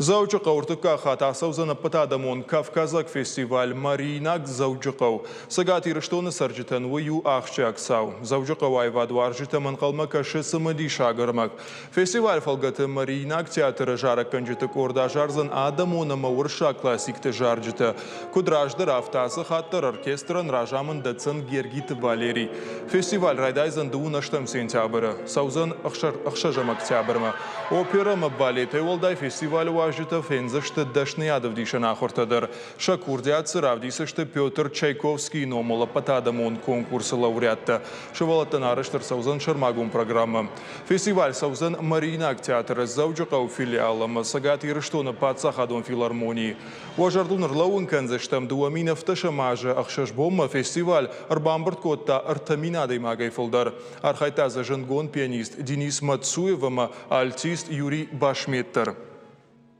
Дзӕуджыхъӕуы ӕртыккаг хатт ацӕудзӕн ӕппӕтадӕмон кавказаг фестиваль Мариинаг Дзӕуджыхъӕу. Цӕгат Ирыстоны цӕрджытӕн уый у ахсджиаг цау. Дзӕуджыхъӕуы аивадуарзджытӕм ӕнхъӕлмӕ кӕсы цымыдисаг ӕрмӕг. Фестивалы фӕлгӕты Мариинаг театры зарӕггӕнджыты къорд азардзӕн адӕмон ӕмӕ уырыссаг классикты зарджытӕ. Куыд раздӕр, афтӕ ацы хатт дӕр оркестрӕн разамынд дӕтдзӕн Гергиты Валерий. Фестиваль райдайдзӕн дыууын ӕстӕм сентябры, цӕудзӕн ӕхсӕзӕм октябрмӕ. Оперӕ ӕмӕ балетӕй уӕлдай фестивалы уазджытӕ фендзысты дӕсныйадӕвдисӕн ахуыртӕ дӕр. Сӕ курдиат дзы равдисдзысты Петр Чайковскийы номыл ӕппӕтадӕмон конкурсы лауреаттӕ. Сывӕллӕттӕн арӕзт ӕрцӕудзӕн сӕрмагонд программӕ. Фестиваль цӕудзӕн Мариинаг театры Дзӕуджыхъӕуы филиал ӕмӕ Цӕгат Ирыстоны паддзахадон филармонийы. Уӕ зӕрдыл ныллӕууын кӕндзыстӕм, 2017 азы ӕхсӕз бонмӕ фестиваль ӕрбамбырд кодта 3000 адӕймагӕй фылдӕр. Архайдта дзы зындгонд пианист Денис Мацуев ӕмӕ альтист Юрий Башмет дӕр.